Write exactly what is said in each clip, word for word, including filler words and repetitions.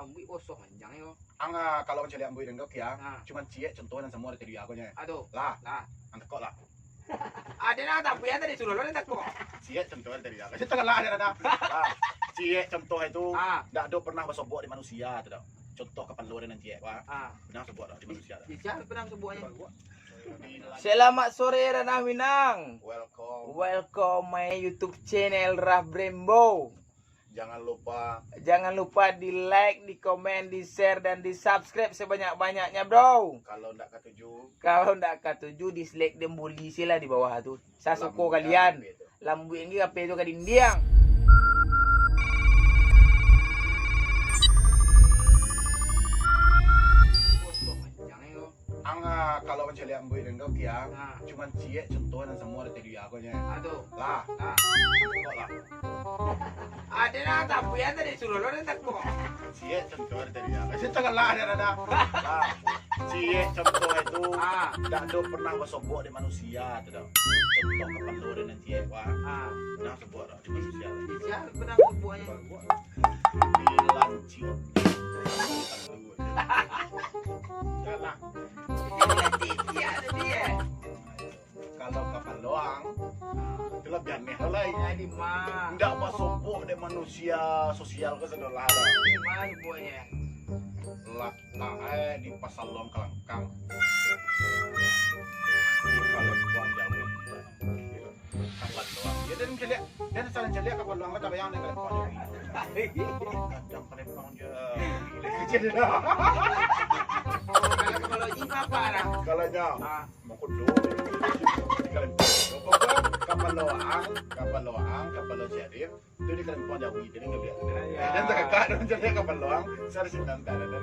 Ambuik bosok manjang yo. Ang, ah, kalau mancaliak ambuik dengkau kia, ah, cuman ciek contoh nan samo dari tadi aku nyo. Aduh. Lah. Lah. Ang tekok lah. Ada nan tapi ada di suruh lo nan tekok. Ciek contoh dari tadi aku. Situ kan lah ada, ada. Lah. Ciek contoh itu, ah, ndak ado pernah basobok di manusia tu dah. Contoh kapalo nan ciek, wah. Ah. Pernah sobok dah di manusia dah. Di siapa pernah soboknya? Selamat sore Ranah Minang. Welcome. Welcome my YouTube channel Raf Brembo. Jangan lupa. Jangan lupa di like, di komen, di share, dan di subscribe sebanyak-banyaknya, bro. Kalau ndak katuju. Kalau ndak katuju, dislike dan bully silah di bawah tu. Sasuko kalian. Lambuik anggi api tu ka dindiang. Ang, ah, kalau mancaliak ambuik dengkau kia, ah, cuman ciek contoh nan samo dari tadi aku nyo. Aduh. Lah. Ah. Kok lah. Ada nan tapi ada di suruh lo nan tekok. Ciek contoh dari tadi aku. Situ kan lah ada, ada. Lah. Ciek contoh itu, ah, ndak ado pernah basobok di manusia tu dah. Contoh kapalo nan ciek, wah. Ah. Pernah sobok dah di manusia. Di siapa pernah soboknya? Di lanci. Salah. Di lanci, iya, tadi, eh. Kalau kapalo ang, itu lebih aneh lai. Jadi, mah. Ndak basobok dek manusia sosial ko sudah lah. Di mana buahnya? Lah, nah, eh, di Pasar Luang Kalangkang. Di Kalembuang Jawi. Kapalo ang. Ya, dan caliak, dan salah caliak kapalo ang, tabayang dengan Kalembuang Jawi. Kadang Kalembuang Jawi. Kecil dah. Kalau kapalo jin apa, Rang? Kalau jauh. Ah. Mako do. Kapalo ang, kapalo ang, kapalo Syarif. Tu di Kalembuang Jawi, jadi nggak biasa. Iya. Dan takakak, dan jadi kapalo ang, sari sinan tak ada.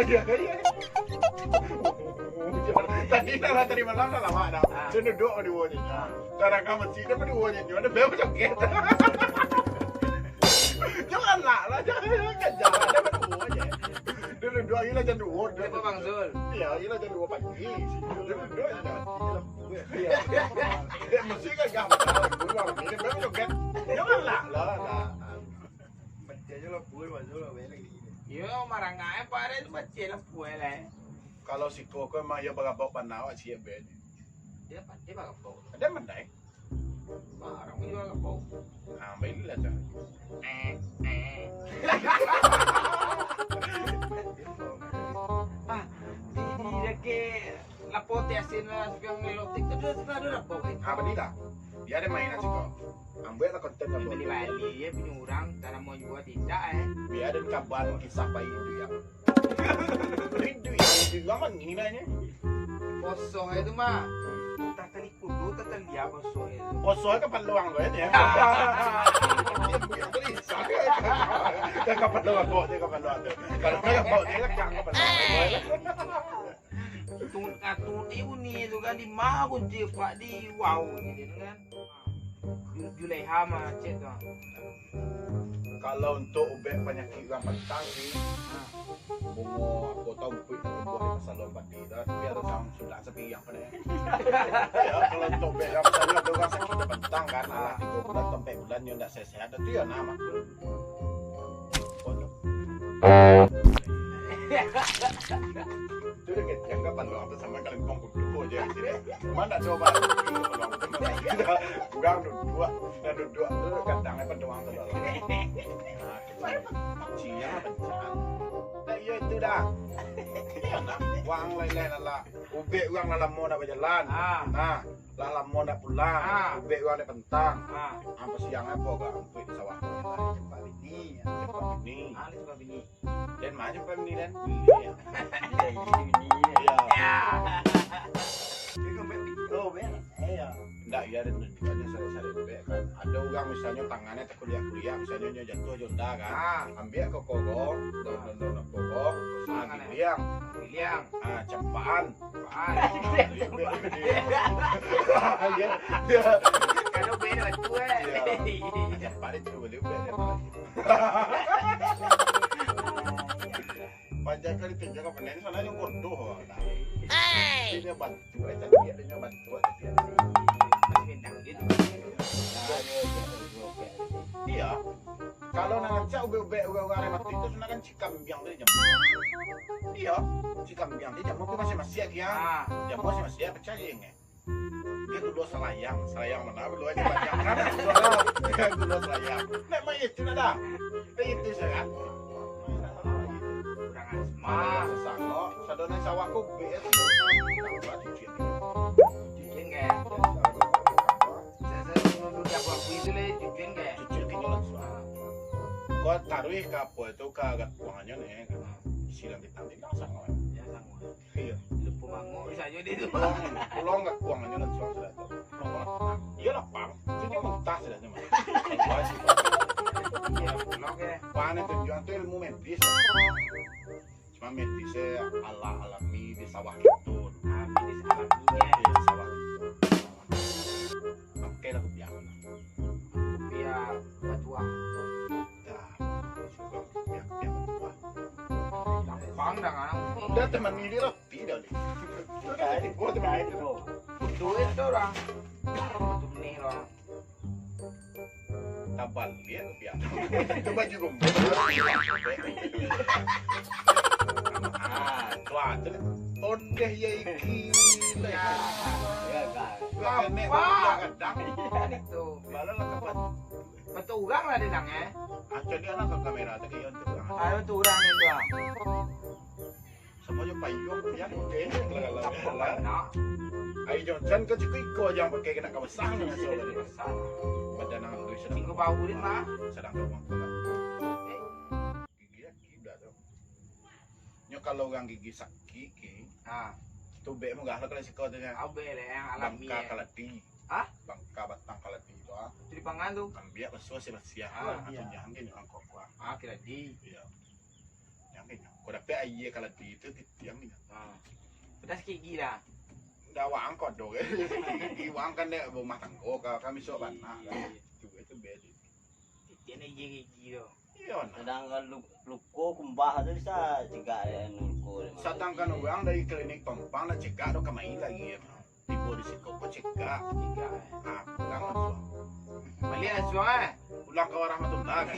Iya. Iya, iya. Tadi dah lah, tadi malam dah lama dah. Ah. Dia duduk di wajah. Ah. Tarang kamu sih, dia di wajah. Dia dah bebas joget. Janganlah, lah, jangan, jangan, jangan. Dia di wajah. Dulu dua gila jam dua. Kenapa, Bang Zul? Iya, gila jam dua pagi. Dulu dua gila. Iya. Dia mesti kan gak masalah. Dulu orang ini memang joget. Janganlah, lah, lah. Macamnya lah, boy, Bang Zul, lah, banyak lagi. Yo, marangai, Pak, ada tu macam lah, boy, lah. Kalau siko ko emang yo bagabau panau, siap, Ben. Dia pandai bagabau. Ada mandai. Barang jual lapau. Ah, bailah tu. Eh, eh. Ah, di, di dake lapau ti asin lah, suka ngelotik tu, tu, tu, tu, lapau, eh. Ah, bailah. Biar dia main lah siko. Ambuek lah konten lah, beli bali, ya, punya orang, tanah mau jual tidak, eh. Biar dia kabar kisah baik itu, ya. Duit, duit, duit, duit, lama ni nanya. Kosong itu mah. Tatali kudu, tatali apa kosong itu? Kosong itu kapalo ang, ya. Dia kapalo ang, dia kapalo ang. Kalau dia kapalo ang, dia kapalo ang. Tun-, ah, tuni bunyi tu kan, di ma kunci, Pak, di wau gitu kan. Ju-, Juleha mah cek tu. Kalau untuk ubek panyakik urang pantang sih, bungo apo tau umpuik nan tumbuah di pasar Luang Pati tu, tapi ado sang sudah sapi yang pada. Ya, kalau untuk ubek urang pantang, ado urang sakik pantang kan, alah tigo bulan sampai bulan nyo ndak sehat-sehat, tu ya nah, Mak. Itu dia, kayak, yang kapan lo, apa sama kalian kong kudu aja, gitu ya. Mana coba? Kurang duduk, dah duduk tu, kadang apa doang tu, loh. Nah, cingnya pecah. Nah, iya itu dah. Iya, nah, uang lain-lain lah. Ubek uang lah lamo nak berjalan. Ah. Nah, lah lamo nak pulang. Ah. Ubek uang nak pantang. Ah. Apa siang apa, Kak? Ubek di sawah. Cepat bini, cepat bini. Ah, cepat bini. Dan macam apa ni, Dan? Iya. Iya, iya, iya. Iya. Dia kan baik, oh, baik. Iya. Ndak, iya, dan tunjukannya sari-sari baik kan. Ada orang misalnya tangannya terkuliak-kuliak, misalnya nyo jatuh jonda kan. Ah. Ambil ke kogong, daun-daun kogong, ah, giliang. Giliang. Ah, campaan. Campaan. Giliang. Iya, iya. Kalau beda tu, eh. Iya. Campaan itu boleh, boleh. Panjang kali tiga ka pandai ni, soalnyo bodoh. Hei. Dia bantu, eh, tapi adanya bantu, tapi ada. Iya. Kalau nak ngecek Ubek-ubek urang-urang rematik tu sunat kan cikambiang tadi jamu. Iyo, cikambiang tadi jamu tu masih-masih lagi, ah. Ah. Jamu masih-masih, pacah je, ngeh. Dia gulo salayang, salayang mana gulo aja banyak kan? Dia gulo salayang. Nak main itu nak dah. Kita itu saja kan. Kurang asma. Sangok, sadonyo sawah ko ubek. Tambah cuci. Cuci, ngeh. Sa-, sa-, sebelum dulu aku akui tu le, cucuan ke? Cucuan ke nyo lansuang. Kau taruih ka apo tu, ka gakuangnyo ni, kan? Silang di tali, kan, sango. Ya, sango. Iyo. Lupo mangok, bisa jo dia tu. Pulang, pulang gakuangnyo lansuang sudah tu. Iyo, lapang. Tu nyo muntah sudah tu, mah. Wajib. Iya, pulang ke? Pan itu, juang tu ilmu medis. Cuma medis se ala alami di sawah gitu. Ah, medis alami, ya. Di sawah gitu. Oke lah, kupiah. Kupiah batuang. Dah, kupiah, kupiah batuang. Gampang dah, kan? Udah, teman ini roti dah, ni. Udah, teman ini. Duit tu orang. Untuk ni orang. Tabaliak, pian. Itu baju rombeng. Ah, tu ado lah. Ondeh ya iki. Ya. Ya, kan. Kenek apa? Dia kadang. Itu. Malah lah kapan. Betul urang lah dia nang, eh. Ah, jadi anak ke kamera tu, kayak itu. Ah, betul urang dia tu, ah. Samo jo payuang, pian, oke, lah, lah, lah. Ai, Johnson, kau cukup iko aja yang pakai kena kau besar, kan, so, tadi. Besar. Badan nang halus, sadang. Singgo bau dia, Pak. Sadang kau mangko, kan. Eh. Gigi, gigi dah tu. Nyo, kalau urang gigi sakik, ki. Ah. Tu bek murah lah kalau siko tu, nya. Ah, bek lah yang alami, Bangka ya. Kalati. Ah? Bangka batang kalati tu, ah. Itu dipangan tu. Ambiak basuah si basiah. Ah, atau iya. Jangan gini, angkok kuah. Ah, kalati. Iya. Yang inyo, kau dapek aia kalati tu, titiang inyo. Ha. Pedas gigi dah. Ndak, wang kau do, kan? Gigi wang kan dek rumah tanggo, kau kan bisuak banak, kan? Iya. Tu, itu beda. Titiang aia gigi tu. Iyo, nah. Sadangkan lu-, luko kumbah tu bisa cegak dek anu luko dek. Sadangkan urang dari klinik Tompang lah cegak tu kamari lagi, ya. Tibo di siko ko cegak. Cegak, eh. Ah, pulang lansuang. Baliak lansuang, eh. Pulang ka warahmatullah, kan.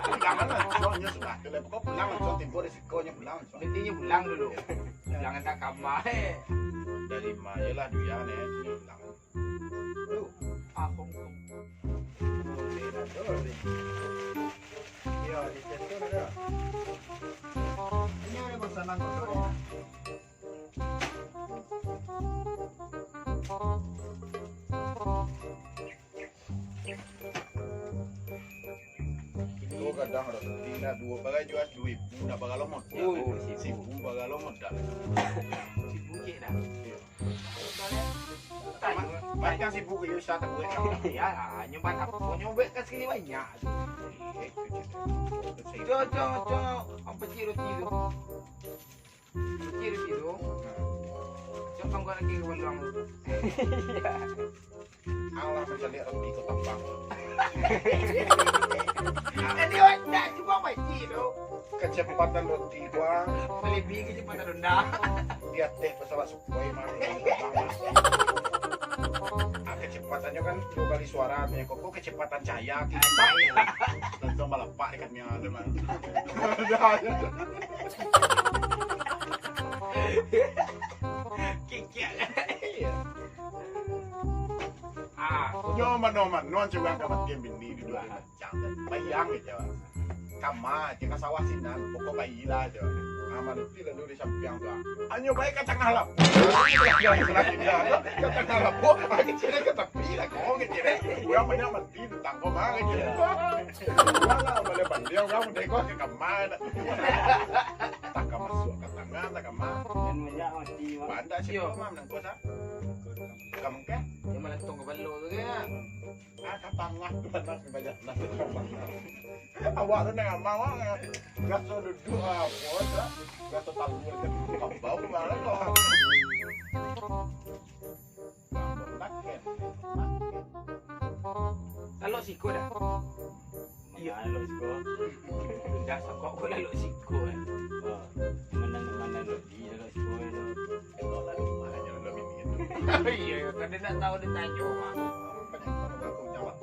Pulang lansuang, nyo sudah. Kalau kau pulang lansuang, tibo di siko, nyo pulang lansuang. Intinyo pulang dulu. Jangan tak kama, eh. Dari ma je lah duit, eh, pulang. Aduh, ah, kong, kong. Yo, di situ ada. Ini ada pesanan motor ya. Itu kadang ada tinggal dua bagai jual dua ribu, nak bagalo modal. Oh, sibu. Sibu bagalo modal. Sibu cek dah. Iya. Macam sibu ke usaha tak buat. Ya, nyoba tak. Nyoba kan sekali banyak. Eh, itu cek. Cok, cok, cok. Apa cik roti tu? Kecil di situ. Siapa kau lagi ke Bandung? Alah, mencari roti ke Tompang. Jadi, wak, tak cuma maci tu. Kecepatan roti gua. Melebihi kecepatan rendah. Di atas pesawat Sukhoi, mah. Ah, kecepatannya kan dua kali suara, nih. Kok, kok kecepatan cahaya, gitu. Langsung melepak dekat Mia tu, mah. Kikiak. Ah, nyo mano-mano cuma ka mati bini di duo macam. Bayang aja. Kama, ka sawah sinan, pokok bayi lah aja. Ah, manuti lalu di sampiang tu. Anyo baik ka tangah lapo. Ka tangah lapo, ah, kecil ka tapi lah, kau kecil. Urang banyak mati di tangko mah, kecil. Urang lah, boleh banding, urang udah kau ke kamar. Tak ka masuk ka tangah, tak ka ma. Dan banyak mati, Bang. Banyak sih, Bang, nangko sa. Kamu kan? Yang mana tong kepala tu kan? Ah, ka tangah tu, panas, banyak, panas. Awak tu nak amal, Bang. Gaso duduk, ah, apa, dah. Gaso talu, kan. Kau bau, Bang, kau. Lalok siko dah. Iyo. Lalok siko. Dah sokok ko lalok siko, eh. Oh, mana-mana lodi lalok siko itu. Elok lah rumah aja lalok bini itu. Iyo, iyo, kan dia tak tahu, dia tanyo, Mak. Apa yang kau nak aku jawab?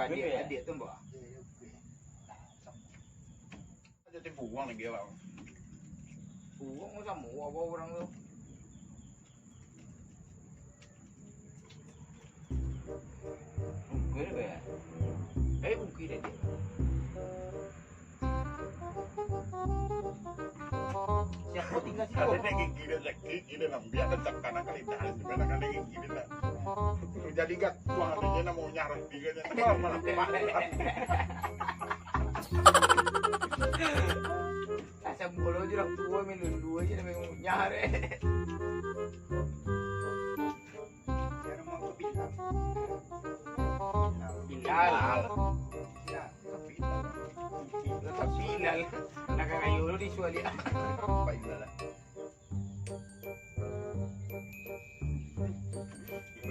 Adik, adik tu, Mbak. Aja timpu uang lagi, Bang. Uang samo apa orang tu? Ukir be. Eh, ukir aja. Siapa tinggal sih? Ada nak gigi dia sakit, gigi dia lambiak, dan tak kanan kali dah, sebenarnya kan ada gigi dia lah. Jadi gak tuang adanya nak mau nyarah tiga nya. Malah, malah, malah. Asam bolo je orang tua main lulu aja dah main nyarah. Bilal. Tetap Bilal. Nak kayo lu disualiak. Apa Bilal lah?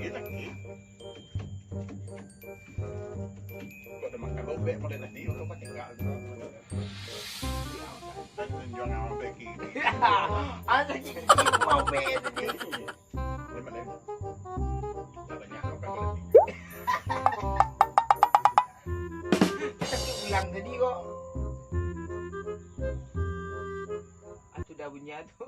Enak ni. Kok ada makan lobek model tadi, kau pakai enggak? Tunjuang sama beki. Ada gigi mau be tadi. Dia mana? Dah banyak kau kan berarti. Kita ulang tadi kok. Atu dah bunyi atu.